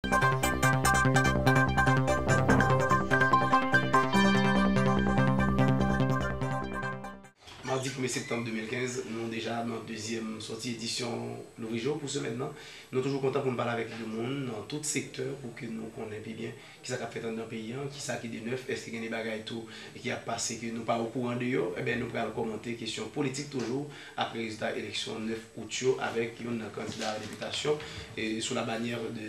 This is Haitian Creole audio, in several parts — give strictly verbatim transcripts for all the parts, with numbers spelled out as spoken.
Madi premye septanm de mil kenz, nou deja nan dezyèm sòti edisyon Louvri Je w pou semèn nan. Nou toujou kontan pou n pale avèk de moun nan tout sektè pou ke nou konnen pi byen kisa k ap fèt anndan peyi a, kisa ki de nèf, èske gen de bagay tou ki ap pase ke nou pa okouran de yo. Ebyen, nou pral kòmante kesyon politik toujou apre rezilta eleksyon nèf out yo avèk youn nan kandida a la depitasyon, e, sou la banyè de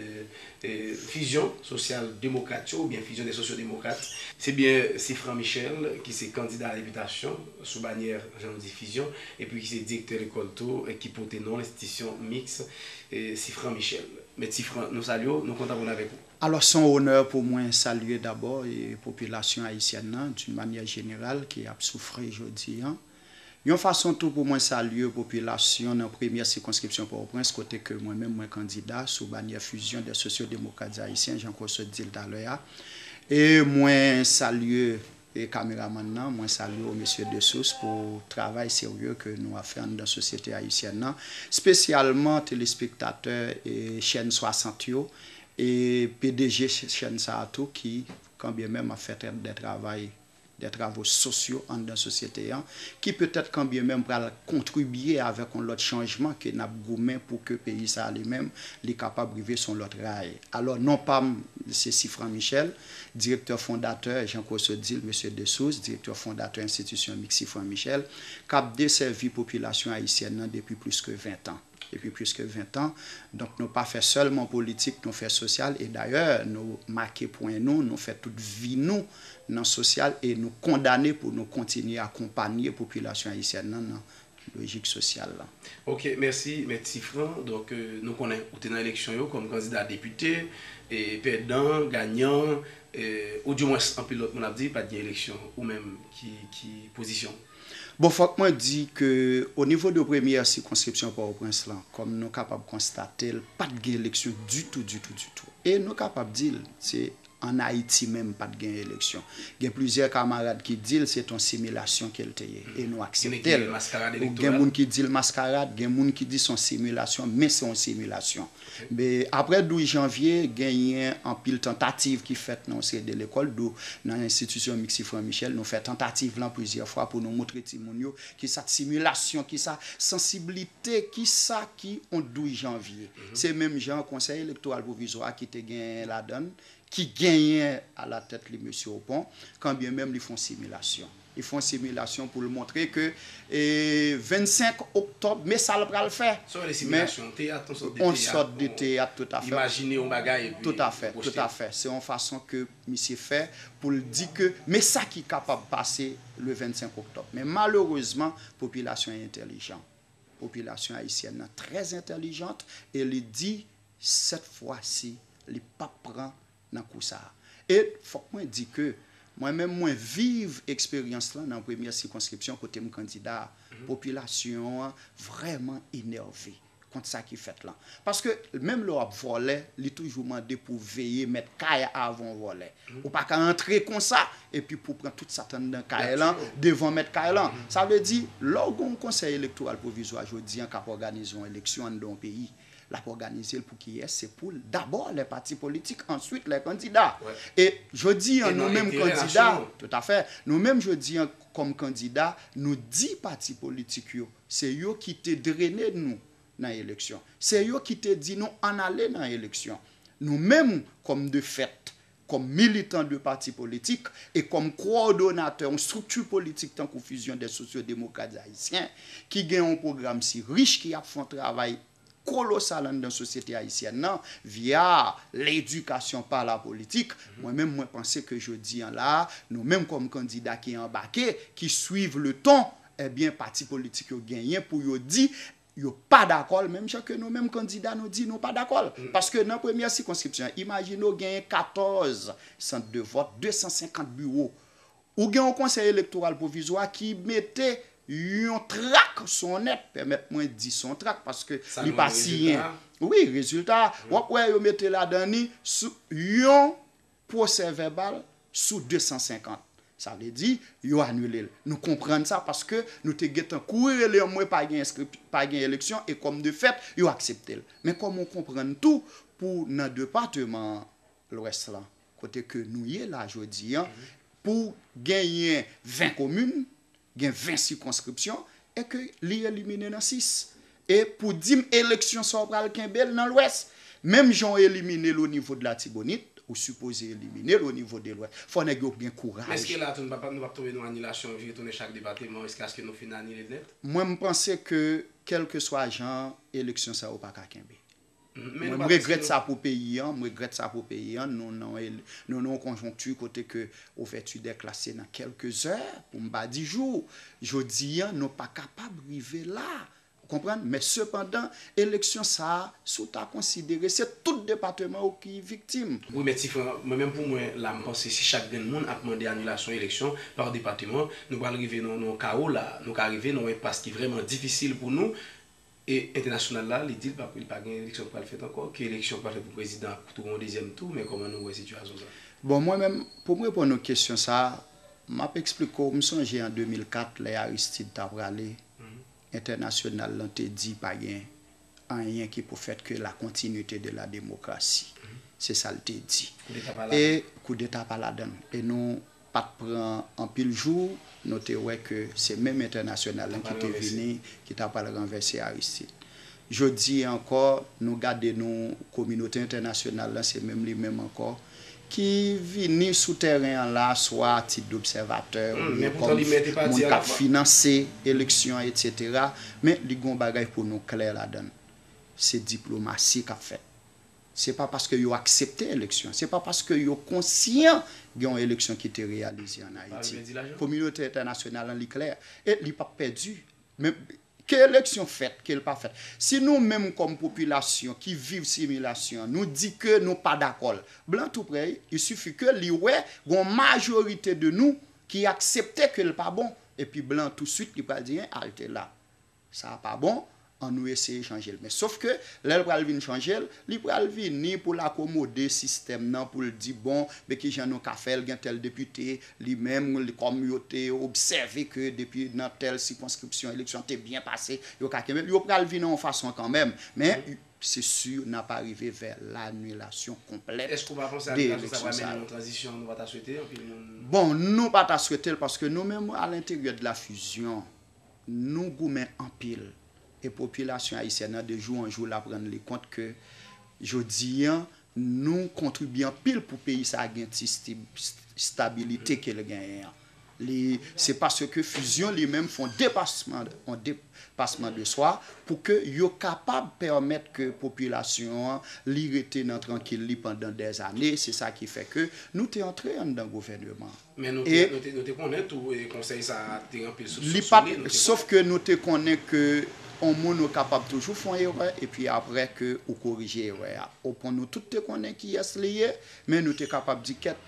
e, Fizyon Sosyal Demokrat yo, oubyen Fizyon de Sosyo Demokrat. Se byen Sifran Michel, ki se kandida a la depitasyon sou banyè, jan nou di, Fizyon, epi ki se direktè lekòl tou, e, ki pote non Enstitisyon Miks, e, Sifran Michel. Mèt Sifran, nou salye w, nou kontan pou n avèk ou. Alò, se yon onè pou mwen salye dabò, e, popilasyon ayisyèn nan, d'une manière générale, ki ap soufri jodi a. Yon fason tou pou mwen salye popilasyon nan premyè sikonskripsyon Pòtoprens, kote ke mwen menm mwen kandida sou banyè Fizyon de Sosyo Demokrat Ayisyen, jan Koso t di l talè a. E mwen salye, e, kameramann nan, mwen salye w, mesye Dessources, pou travay serye ke nou ap fè anndan sosyete ayisyèn nan, espesyalman telespektatè, e, chèn swasant yo, e P D G ch-, chèn sa a tou, ki, kanbyenmenm, ap fè trè, de travay de travo sosyo anndan sosyete an, ki petèt kanbyenmenm pral kontribye avèk yon lòt chanjman ke n ap goumen pou ke peyi sa a li menm, li kapab rive sou yon lòt ray. Alò, non pa m, se Sifran Michel, direktè fondatè, jan Koso di l, mesye Dessources, direktè fondatè Enstitisyon Miks Sifran Michel, k ap desèvi popilasyon ayisyèn nan depi plis ke ven tan. Epi plis ke ven tan. Donk, nou pa fè sèlman politik, nou fè sosyal. E dayè, nou make pwen nou, nou fè tout vi nou nan sosyal e nou kondane pou nou kontinye akonpanye popilasyon ayisyèn nan nan lojik sosyal la. Ok, mèsi, Mèt Sifran. Donk, euh, nou konnen ou te nan eleksyon yo kòm kandida depite, e pèdan, ganyan, e, oudimwens anpil lòt moun ap di pa t gen eleksyon. Ou menm, ki, ki pozisyon w? Bon, fòk mwen di ke o nivo de premyè sikonskripsyon Pòtoprens lan, kòm nou kapab konstate l, pa t gen eleksyon ditou, ditou, ditou. E nou kapab di l, se ann Ayiti menm pa t gen eleksyon. Gen plizyè kamarad ki di l se t on similasyon ke l te ye, e nou aksepte l. Gen moun ki di l maskarad elektoral. Gen moun ki di l maskarad, gen moun ki di s on similasyon, men se on similasyon. Men apre douz janvye, genyen anpil tantativ ki fèt nan yon seri de lekòl, dou nan Enstitisyon Miks Sifran Michel, nou fè tantativ lan plizyè fwa pou nou montre timoun yo kisa t similasyon, kisa sansiblite, kisa ki on douz janvye. Se menm jan Konsèy Elektoral Pwovizwa ki te genyen ladan l, ki genyen alatèt li mesye Opon, kanbyenmenm li fè on similasyon. Li fè on similasyon pou l montre ke, e, vennsenk oktòb, men sa l pral fè. Sa w rele similasyon, teyat, yon sòt de teyat, yon sòt de teyat, toutafè. Imajine yon bagay epi pwojte. Toutafè, toutafè. Se yon fason ke misye fè pou l di ke men sa ki kapab pase le vennsenk oktòb. Men malerezman, popilasyon an entèlijan. Popilasyon ayisyèn nan trè entèlijant e li di, sèt fwa si, li p ap pran nan kou sa a. E fòk mwen di ke mwen menm, mwen viv eksperyans lan nan premyè sikonskripsyon kote m kandida a. Popilasyon an vrèman enève kont sa ki fèt lan. Paske menm lè w ap vòlè, li toujou mande pou w veye mèt kay avan w vòlè. Ou pa ka antre konsa epi pou w pran tout sa k anndan kay lan devan mèt kay lan. Sa vle di, lè w gen yon Konsèy Elektoral Pwovizwa jodi an k ap òganize yon eleksyon anndan yon peyi, l ap òganize l pou kiyès? Se pou l dabò lè pati politik, answit lè kandida. E jodi an, nou menm kandida, toutafè, nou menm jodi an kòm kandida, nou di pati politik yo, se yo ki te drene nou nan eleksyon. Se yo ki te di nou ann ale nan eleksyon. Nou menm, kòm de fèt, kòm militan de pati politik e kòm kowòdonatè yon estrikti politik tankou Fizyon dè Sosyo Demokrat Ayisyen, ki gen yon pwogram si rich, ki ap fè yon travay kolosal anndan sosyete ayisyèn nan, via ledikasyon pa la politik, mwen menm, mwen panse ke jodi an la a, nou menm kòm kandida ki anbake, ki swiv le ton, ebyen, pati politik yo genyen pou yo di yo pa dakò l, menm jan ke nou menm kandida nou di nou pa dakò l. Paske nan premyè sikonskripsyon an, imajine w genyen katòz sant de vòt, de san senkant biwo. Ou gen yon Konsèy Elektoral Pwovizwa ki mete yon trak sou yon nèt, pèmèt mwen di s on trak, paske li pa siyen. Wi, rezilta a, w ap wè yo mete ladan li sou yon pwosè vèbal sou de san senkant. Sa vle di, yo anile l. Nou konprann sa paske nou te gentan kouri rele anmwe pa gen enskrip-, pa gen eleksyon e kòm de fèt, yo aksepte l. Men kòman w konprann tou, pou nan depatman Lwès lan, kote ke nou ye la jodi an, pou genyen ven komin, gen ven sikonskripsyon, e ke li elimine nan sis. E pou di m eleksyon sa w pral kenbe l nan Lwès, menm jan w elimine l o nivo de Latibonit, ou sipoze elimine l o nivo de Lwès. Fò nèg yo gen kouraj. Men èske la tou nou p ap, nou p ap tonbe nan anilasyon, vire tounen chak depatman, jiskaske nou fin anile nèt? Mwen, m panse ke, kèlkeswa jan, eleksyon sa yo pa ka kenbe. Mwen, m regrèt sa pou peyi an, m regrèt sa pou peyi an. Nou nan, nou nan yon konjonkti kote ke ouvèti dè klas se nan kèlke zè, pou m pa di jou. Jodi an, nou pa kapab rive la. Ou konprann? Men sepandan, eleksyon sa a, si w ta konsidere, se tout depatman yo ki viktim. Wi, men Tifran, mwen menm pou mwen, la, m panse si chak grenn moun ap mande anilasyon eleksyon pa depatman, nou pral rive nan, nan yon kawo la, nou ka rive nan yon enpas ki vrèman difisil pou nou. E entènasyonal la, li di l pa, li pa gen eleksyon k pral fèt ankò, ke eleksyon k pral fèt pou prezidan ap tou gon dezyèm tou, men kòman nou wè sitiyasyon sa? Bon, mwen menm, pou m reponn ou kesyon sa, m ap eksplike w, m sonje an de mil kat, lè Aristide t ap prale, entènasyonal lan te di pa gen anyen ki pou fèt ke la continuité de la démocratie. Se sa l te di. Koudeta pa ladan. E koudeta pa ladan l. E nou pa t pran anpil jou, nou te wè ke se menm entènasyonal lan ki te vini, ki ta pral ranvèse Aristide. Jodi a ankò, nou gade nou, kominote entènasyonal lan, se menm li menm ankò, ki vini sou tèren an la, swa a tit dobsèvatè, oubyen kòm moun k ap finanse eleksyon, etsetera. Men li gen yon bagay pou nou klè ladan l. Se diplomasi k ap fèt. Se pa paske yo aksepte eleksyon, se pa paske yo konsyan gen yon eleksyon ki te reyalize ann Ayiti. Kominote entènasyonal lan, li klè, e li p ap pèdi. Men ke eleksyon fèt, ke l pa fèt. Si nou menm kòm popilasyon ki viv similasyon an, nou di ke nou pa dakò l, blan tou prè, il suffit ke li wè gon majorite de nou ki aksepte ke l pa bon, epi blan touswit li pral di, en, alte la. Sa a pa bon, ann nou eseye chanje l. Men sof ke, lè l pral vin chanje l, li pral vini pou l akomode sistèm nan, pou l di, bon, men kijan nou ka fè l, gen tèl depite, li menm, li, kòm yo te obsève ke depi nan tèl sikonskripsyon, eleksyon te byen pase, yo ka kenbe l. Yo pral vin nan yon fason kanmenm. Men, se si n ap arive vè lanilasyon konplèt de eleksyon sa yo. Èske w pa panse anilasyon sa pral mennen yon tranzisyon nou pa ta swete? Anpil moun. Bon, nou pa ta swete l paske nou menm, alenteryè de la fizyon, nou goumen anpil. E popilasyon ayisyèn nan, de jou an jou, l ap rann li kont ke jodi a, nou kontribye anpil pou peyi sa a gen ti sti-, stabilite ke l genyen an. Li, se paske fizyon li menm fè yon depasman, yon depasman de swa pou ke yo kapab pèmèt ke popilasyon an, li rete nan trankil li pandan dèzane. Se sa ki fè ke nou te antre anndan gouvèneman. Men nou te, nou te, nou te konnen tou, e, konsèy sa a te gen anpil soupsyon sou li, nou te konnen. Sof ke nou te konnen ke yon moun ou kapab toujou fè yon erè, epi aprè ke ou korije erè a. Opwen nou tout te konnen kiyès li ye, men nou te kapab di kèt,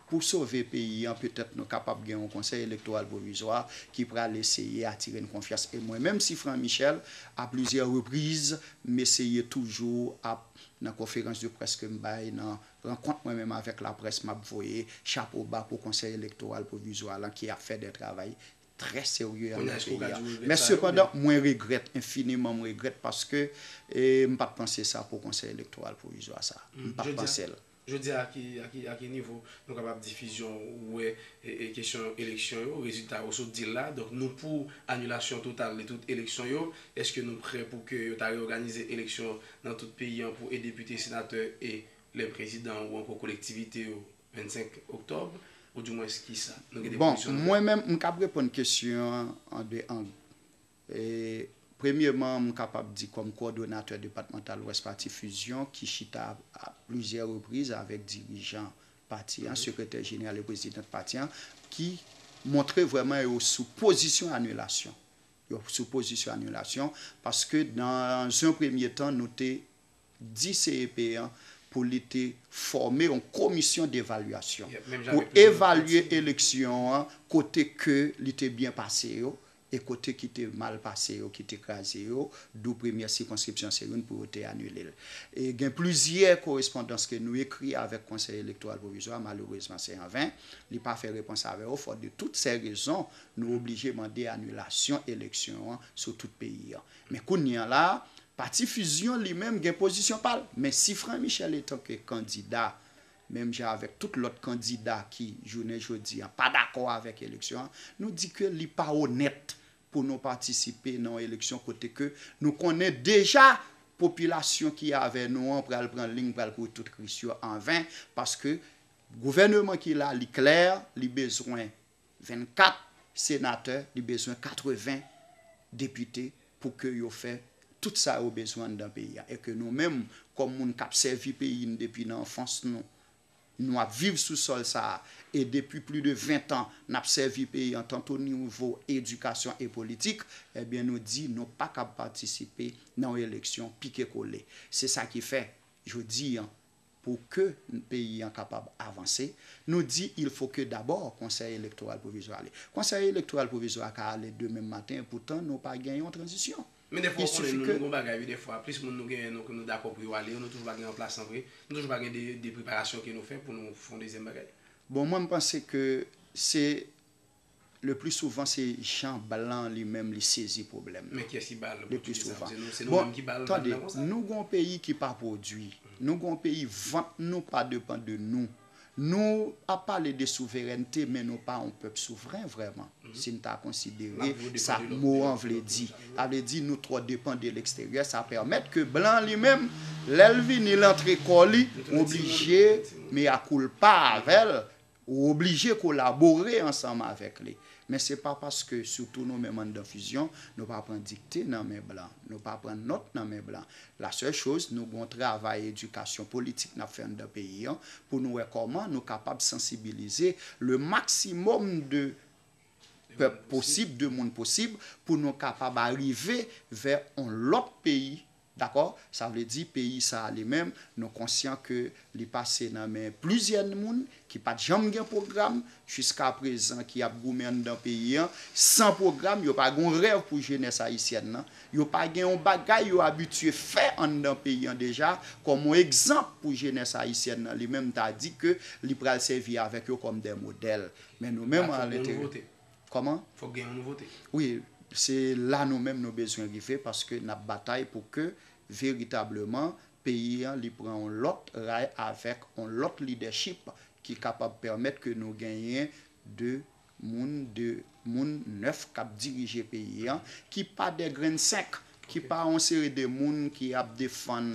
pou sove peyi an, petèt nou kapab gen yon konsèy elektoral pwovizwa ki pral eseye atire n konfyans. E mwen menm, Sifran Michel, a plizyè repriz, m eseye toujou ap, nan konferans de près ke m bay, nan rankont mwen menm avèk laprès, m ap voye chapo ba pou konsèy elektoral pwovizwa lan ki ap fè de travay trè serye anndan peyi a. Men sepandan, mwen regrèt, enfiniman m regrèt paske, e, m pa t panse sa pou konsèy elektoral pwovizwa sa. M pa t panse l. Jodi a, a ki, a ki, a ki nivo nou kapab di fizyon ou wè, e, e, kesyon eleksyon yo, rezilta ou sot di l la? Donk, nou pou anilasyon total de tout eleksyon yo. Èske nou prè pou ke yo ta reyòganize eleksyon nan tout peyi an pou e depite, senatè e lè prezidan ou ankò kolektivite yo vennsenk oktòb? Oudimwens kisa? Nou gen de pozisyon nou pran? Bon, mwen menm, m kab reponn kesyon an an de ang. E, premyeman, m kapab di kòm kowòdonatè depatmantal Lwès Pati Fizyon, ki chita a plizyè repriz avèk dirijan pati an, sekretè jeneral e prezidan pati an, ki montre vrèman yo sou pozisyon anilasyon. Yo sou pozisyon anilasyon, paske nan yon premye tan, nou te di C E P an pou li te fòme yon komisyon devalyasyon pou evalye eleksyon an, kote ke li te byen pase yo, e kote ki te mal pase yo, ki te kraze yo, dou premyè sikonskripsyon se youn pou yo te anile l. E gen plizyè korespondans ke nou ekri avèk Konsèy Elektoral Pwovizwa, malerezman se an ven, li pa fè repons avè yo, fòt de tout sè rezon, nou oblije mande anilasyon eleksyon an sou tout peyi an. Men kounye a la, Pati Fusion li menm gen pozisyon pa l, men si Franck Michel etanke kandida, menm jan avèk tout lòt kandida ki, jounen jodi a, pa dakò avèk eleksyon an, nou di ke li pa onèt pou nou patisipe nan yon eleksyon kote ke nou konnen deja popilasyon ki avè nou an pral pran liy, pral kouri tout ris yo an ven, paske gouvèneman ki la, li klè, li bezwen vennkat senatè, li bezwen katreven depite pou ke yo fè tout sa yo bezwen anndan peyi a. E ke nou menm, kòm moun k ap sèvi peyi n depi nan anfans nou, nou ap viv sou sòl sa a, e depi plis de ven tan, n ap sèvi peyi an, tant o nivo edikasyon e politik, ebyen, nou di nou pa kab patisipe nan yon eleksyon pike kole. Se sa ki fè, jodi a, pou ke peyi an kapab avanse, nou di il faut que d'abord Konsèy Elektoral Pwovizwa ale. Konsèy Elektoral Pwovizwa ka ale demen maten, poutan nou pa gen yon tranzisyon. Men dèfwa, ou konnen, nou, nou gon bagay, wi, dèfwa, plis moun nou genyen, nou, ke nou dakò pou yo ale, nou toujou pa gen ranplasan vre, nou toujou pa gen de, de preparasyon ke nou fè pou nou fè yon dezyèm bagay. Bon, mwen, m panse ke se le pli souvan se jan blan li menm li sezi pwoblèm nan. Men kiyès ki ba l opòtinite sa? Se nou, se nou menm ki ba l vag la konsa? Bon, tande, nou gon peyi ki pa pwodui. Nou gon peyi, vant nou pa depann de nou. Nou ap pale de souverènte, men nou pa yon pèp souvren vrèman. Si n ta konsidere sa mo an vle di. Sa vle di nou twò depann de leksteryè, sa pèmèt ke blan li menm, lè l vini, l antre kò li, oblije mea culpa avè l. Ou oblije kolabore ansanm avèk li. Men se pa paske, sitou nou menm anndan Fusion, nou pa pran dikte nan men blan, nou pa pran nòt nan men blan. La sèl choz, nou gon travay edikasyon politik n ap fè anndan peyi an pou nou wè kòman nou kapab sansibilize le maksimòm de pèp posib, de moun posib, pou nou kapab arive vè on lòt peyi. Dakò? Sa vle di peyi sa a li menm, nou konsyan ke li pase nan men plizyè moun ki pa t janm gen pwogram, jiskaprezan ki ap goumen anndan peyi an, san pwogram, yo pa gen yon rèv pou jenès ayisyèn nan. Yo pa gen yon bagay yo abitye fè anndan peyi an deja, kòm yon egzanp pou jenès ayisyèn nan. Li menm ta di ke li pral sèvi avèk yo kòm de modèl. Men nou menm, alenteryè. Kòman? Fòk gen yon nouvote. Wi, se la nou menm nou bezwen rive paske n ap batay pou ke veritableman peyi an li pran yon lòt ray avèk yon lòt lidèchip ki kapab pèmèt ke nou genyen de moun, de moun nèf k ap dirije peyi an, ki pa de grenn senk, ki pa yon seri de moun ki ap defann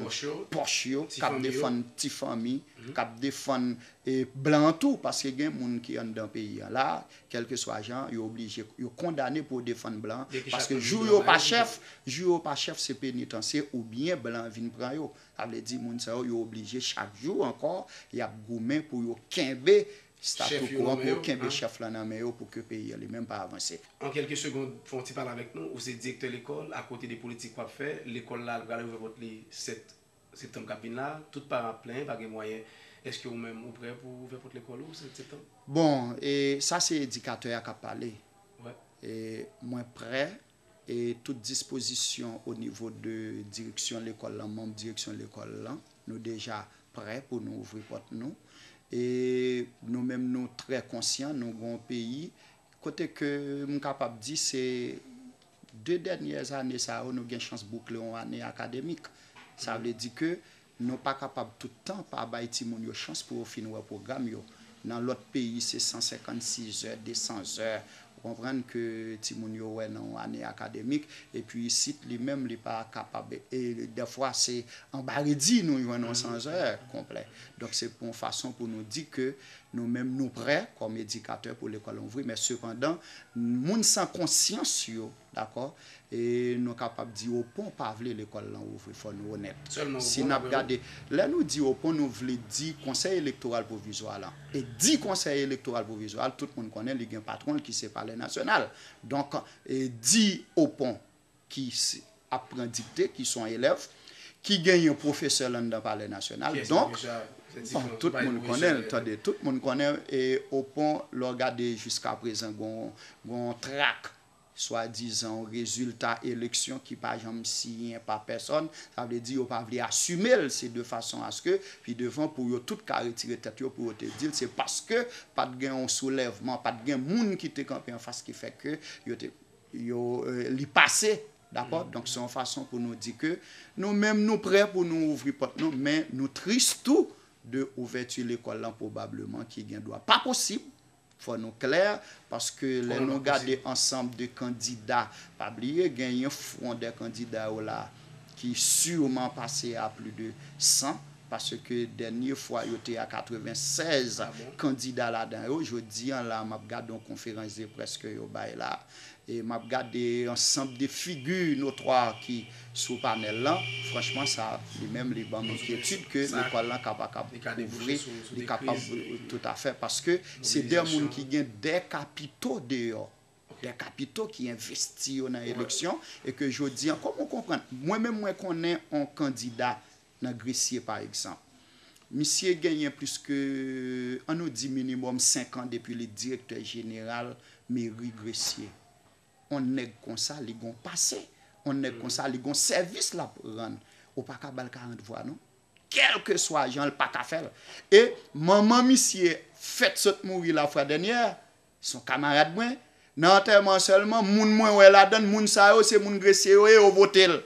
pòch yo, k ap defann ti fanmi, k ap defann e blan tou, paske gen moun ki anndan peyi an la, kèlkeswa jan, yo oblije, yo kondane pou yo defann blan, paske jou yo pa chèf, jou yo pa chèf, se penitansye oubyen blan vin pran yo. Sa vle di moun sa yo, yo oblije chak jou ankò, y ap goumen pou yo kenbe statu quo an, pou yo kenbe chèf lan nan men yo, pou ke peyi an li menm pa avanse. An kèlke segond, fè yon ti pale avèk nou, ou se direktè lekòl, akote de politik w ap fè, lekòl la pral ouvè pòt li sèt septanm k ap vin la, tout paran ap plenyen, pa gen mwayen. Èske ou menm ou prè pou ouvè pòt lekòl ou sèt septanm? Bon, e sa se edikatè a k ap pale. E mwen prè, e tout dispozisyon o nivo de direksyon lekòl lan, manm direksyon lekòl lan, nou deja prè pou nou ouvri pòt nou. E nou menm nou trè konsyan, nou gen yon peyi kote ke m kapab di se de dènyè ane sa yo, nou gen chans boukle yon ane akademik. Sa vle di ke nou pa kapab tout tan pa bay timoun yo chans pou yo fin wè pwogram yo. Nan lòt peyi, se san senkannsis zè, de san zè. Ou konprann ke timoun yo wè nan yon ane akademik. Epi isit, li menm, li pa kapab. E dèfwa, se anba redi nou jwenn yon san zè konplè. Donk, se pou yon fason pou nou di ke nou menm, nou prè kòm edikatè pou lekòl ouvri. Men sepandan, moun san konsyans yo, dakò, e nou kapab di opon pa vle lekòl lan ouvri, fò nou onèt. Si n ap gade, lè nou di opon, nou vle di Konsèy Elektoral Pwovizwa lan. E di Konsèy Elektoral Pwovizwa, tout moun konnen li gen patwon l ki se Palè Nasyonal. Donk, e di opon ki ap pran dikte, ki se yon elèv, ki genyen pwofesè l anndan Palè Nasyonal. Donk, bon, tout moun konnen l, tande, tout moun konnen, e opon, lè w gade jiskaprezan, gon, gon trak swadizan yon rezilta eleksyon ki pa janm siyen pa pèsòn, sa vle di yo pa vle asime l, se de fason aske pi devan pou yo tout ka retire tèt yo pou yo te di l se paske pa t gen yon soulèvman, pa t gen moun ki te kanpe anfas ki fè ke yo te, yo, e, li pase Dakò? Donk, se yon fason pou nou di ke nou menm, nou prè pou nou ouvri pòt nou, men nou tris tou de ouvèti lekòl lan pwobableman ki gen dwa pa posib. Fò nou klè, paske lè nou gade ansanm de kandida, pa bliye, genyen fwon de kandida yo la ki siman pase a pli de san, paske dènye fwa yo te a katreven sèz kandida ladan yo. Jodi an la, m ap gade yon konferans de près ke yo bay la, e m ap gade ansanm de figi notwa ki sou panèl lan. Franchman, sa li menm, li ban m enkyetid ke lekòl lan ka pa kab ouvri, li kapab, toutafè, paske se de moun ki gen de kapito deyò, de kapito ki envesti yo nan eleksyon, e ke jodi an, kòman w konprann? Mwen menm, mwen konnen yon kandida nan Gresye, pa egzanp. Misye genyen plis ke, ann nou di, minimòm senk an depi li direktè jeneral meri Gresye. Yon nèg konsa, li gon pase. Yon nèg konsa, li gon sèvis l ap rann. Ou pa ka ba l karant vwa, non. Kèlkeswa jan, l pa ka fè l. E manman misye fèt sot mouri lafwadènyè, se yon kamarad mwen. Nan antèman sèlman, moun mwen wè ladan l, moun sa yo, se moun Gresye yo ye, yo vote l.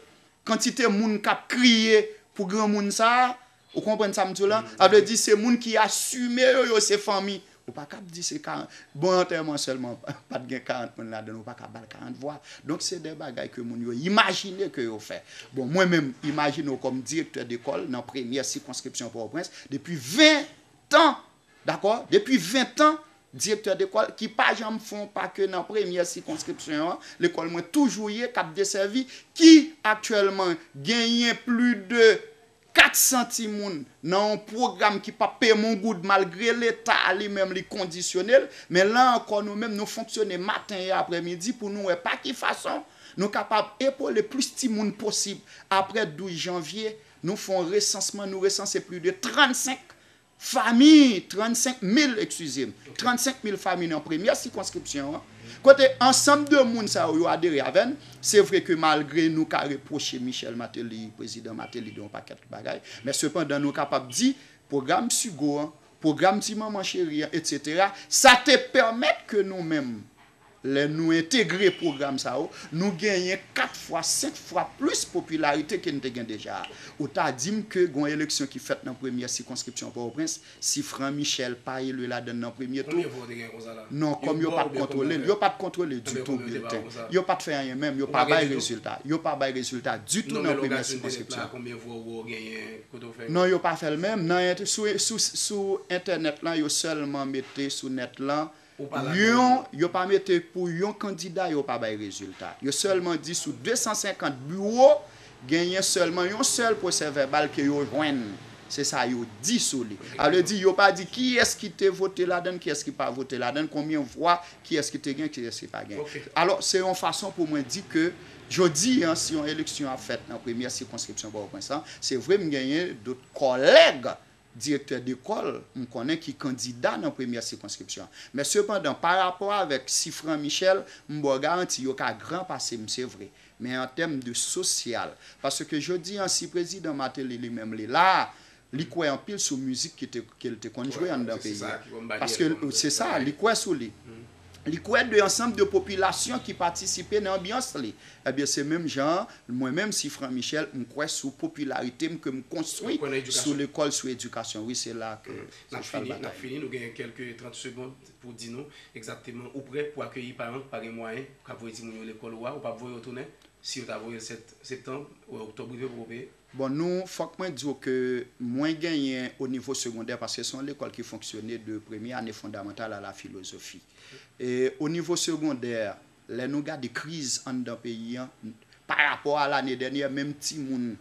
Kantite moun k ap kriye pou granmoun sa a, ou konprann sa m di w la? Sa vle di se moun ki asime yo, yo se fanmi. Ou pa kab di se karant, bon, antèman sèlman, pa t gen karant moun ladan l, ou pa ka ba l karant vwa. Donk, se de bagay ke moun yo imajine ke yo fè. Bon, mwen menm, imajine w kòm direktè dekòl nan premyè sikonskripsyon Pòtoprens, depi ven tan, dakò? Depi ven tan, direktè dekòl ki pa janm fè yon pa ke nan premyè sikonskripsyon an, lekòl mwen toujou ye, k ap desèvi, ki aktyèlman genyen plis de kat san timoun nan yon pwogram ki p ap peye m yon goud, malgre Leta li menm li kondisyone l. Men la ankò, nou menm, nou fonksyone maten e aprèmidi pou nou wè pa ki fason nou kapab epole plis timoun posib. Apre douz janvye, nou fè yon resansman, nou resanse plis de trannsenk fami, trannsenk mil, eskize m, trannsenk mil fami nan premyè sikonskripsyon an. Kote ansanm de moun sa yo, yo adere avè n, se vre ke malgre nou ka repwoche Michel Martelly, prezidan Martelly, de yon pakèt bagay, men sepandan nou kapab di, pwogram Sigo an, pwogram Ti Manman Cheri an, etsetera, sa te pèmèt ke nou menm, lè nou entegre pwogram sa yo, nou genyen kat fwa, senk fwa plis popilarite ke n te gen deja a. Ou ta di m ke gon eleksyon ki fèt nan premyè sikonskripsyon Pòtoprens, si Franc Michel pa eli ladan l nan premye tou? Konbyen vwa w te gen konsa la? Non, kòm yo pa t kontwole l, yo pa t kontwole ditou bilten. Yo pa t fè anyen menm, yo pa bay rezilta. Yo pa bay rezilta ditou nan premyè sikonskripsyon. Konbyen vwa w genyen, kote w fè? Non, yo pa fè l menm. Nan ent-, sou, sou, sou entènèt lan, yo sèlman mete sou nèt lan, yon, yo pa mete pou yon kandida, yo pa bay rezilta. Yo sèlman di sou de san senkant biwo, genyen sèlman yon sèl pwosè vèbal ke yo jwenn. Se sa yo di sou li. Sa vle di, yo pa di kiyès ki te vote ladan l, kiyès ki pa vote ladan l, konbyen vwa, kiyès ki te gen, kiyès ki pa gen. Alò, se yon fason pou mwen di ke jodi an, si yon eleksyon ap fèt nan premyè sikonskripsyon Pòtoprens lan, se vre m genyen dòt kòlèg direktè dekòl, m konnen ki kandida nan premyè sikonskripsyon an. Men sepandan, pa rapò avèk si Franc Michel, m ba w garanti yo ka gran pase m, se vre. Men an tèm de sosyal, paske jodi an, si prezidan Martelly li menm li la, li kwè anpil sou mizik ki te, ke l te konn jwe anndan peyi a. Paske se sa, li kwè sou li. Li kwè de ansanm de popilasyon ki patisipe nan anbyans li. Ebyen, se menm jan an, mwen menm, si Franc Michel, m kwè sou popilarite m ke m konstwi sou lekòl, sou edikasyon. Wi, se la ke se chal batay. N ap fini, n ap fini, nou gen kèlke trant segond pou di nou egzakteman ou prè pou akeyi paran k pa gen mwayen, k ap voye timoun yo lekòl ou a, ou p ap voye yo tounen? Si yo ta voye l sèt septanm, oktòb rive poko peye? Bon, nou, fòk mwen di w ke mwen genyen o nivo segondè, paske se yon lekòl ki fonksyone de premye ane fondamantal a la filozofi. E o nivo segondè, lè nou gade kriz anndan peyi an, pa rapò a lane dènyè, menm timoun,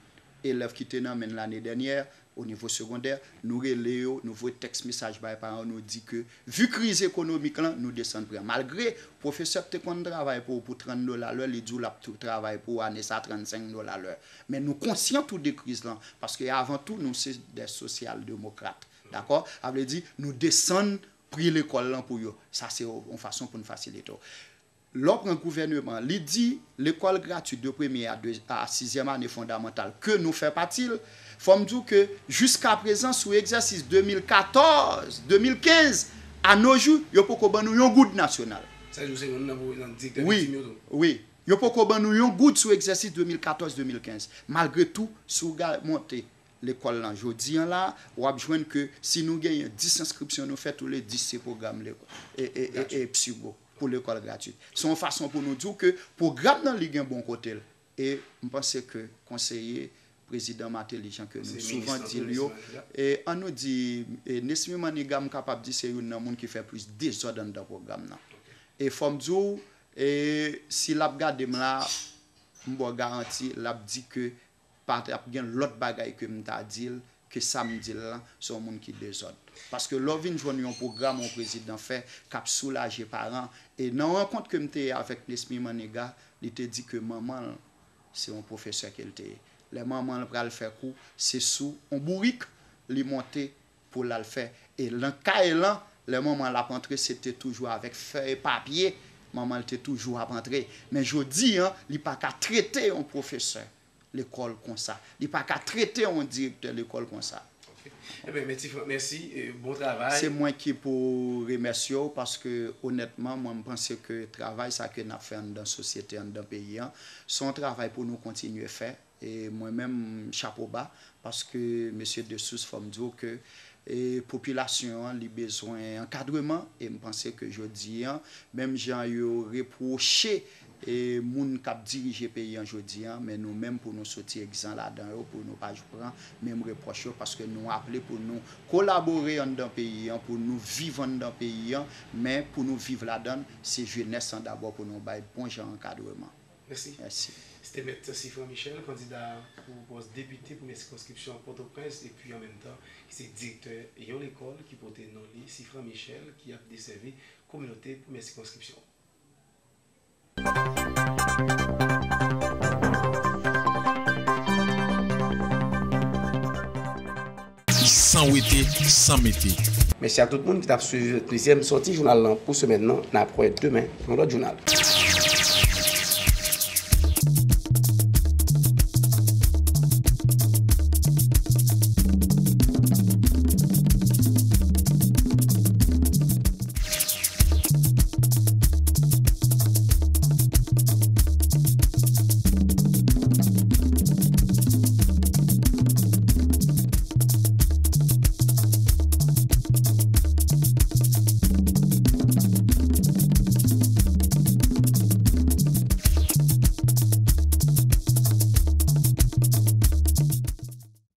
elèv ki te nan men n lane dènyè, o nivo segondè, nou rele yo, nou voye tèks mesaj bay paran yo, nou di ke, vi kriz ekonomik lan, nou desann pri an. Malgre pwofesè k te konn travay pou ou pou trant dola lè, li di w l ap tou travay pou ou ane sa trannsenk dola lè. Men nou konsyan tou de kriz lan, paske avan tou, nou se de sosyal demokrat. Dakò? Sa vle di, nou desann pri lekòl lan pou yo. Sa se yon fason pou n fasilite w. Lè w pran gouvèneman, li di lekòl gratwit de premye a, de, a sizyèm ane fondamantal ke nou fè pati l, fò m di w ke jiskaprezan sou egzèsis de mil katòz, de mil kenz, a no jou, yo poko ban nou yon goud nasyonal. Sa di w se youn nan direktè viktim yo tou? Wi, wi. Yo poko ban nou yon goud sou egzèsis de mil katòz de mil kenz. Malgre tou, si w ga-, monte lekòl lan jodi an la, w ap jwenn ke si nou genyen dis enskripsyon nou fè, tou le dis se pwogram lekòl e, e, e, e psigo pou lekòl gratwit. Se yon fason pou nou di w ke pwogram nan li gen bon kote l. E m panse ke konseye prezidan Martelly, jan ke nou souvan di l yo, e ann nou di, e Nesmy Maniga, m kapab di se youn nan moun ki fè plis dezòd anndan pwogram nan. E fò m di w, e si l ap gade m la, m ba w garanti, l ap di ke pa t ap gen lòt bagay ke m ta di l ke sa m di l lan, se yon moun ki dezòd. Paske lè w vin jwenn yon pwogram yon prezidan fè k ap soulaje paran, e nan yon rankont ke m te ye avèk Nesmy Maniga, li te di ke manman l se yon pwofesè ke l te ye. Lè manman l pral fè kou, se sou yon bourik li monte pou l al fè. E nan kay lan, lè manman l ap antre, se te toujou avèk fèy papye, manman l te toujou ap antre. Men jodi an, li pa ka trete yon pwofesè lekòl konsa. Li pa ka trete yon direktè lekòl konsa. Ok. Eben, Mèt Sifran, mèsi, e, bon travay. Se mwen ki pou remèsye w, paske onètman, mwen, m panse ke travay sa ke n ap fè anndan sosyete, anndan peyi an, se yon travay pou nou kontinye fè. E mwen menm, chapo ba, paske mesye Dessources, fò m di w ke, e, popilasyon an, li bezwen ankadreman, e m panse ke jodi an, menm jan yo repwoche, e, moun k ap dirije peyi an jodi an, men nou menm pou nou soti egzan ladan yo, pou nou pa pran menm repwòch yo, paske nou aple pou nou kolabore anndan peyi an, pou nou viv anndan peyi an, men pou nou viv ladan l, se jenès lan dabò pou nou bay bon jan ankadreman. Mèsi. Mèsi. Se te Mèt Sifran Michel, kandida pou pòs depite premyè sikonskripsyon Pòtoprens, epi an menm tan, ki se direktè yon lekòl ki pote non li, Sifran Michel, ki ap desèvi kominote premyè sikonskripsyon. San wete, san mete. Mèsi a tout moun ki t ap swiv dezyèm sòti jounal lan pou semèn nan. N ap wè demen pou yon lòt jounal.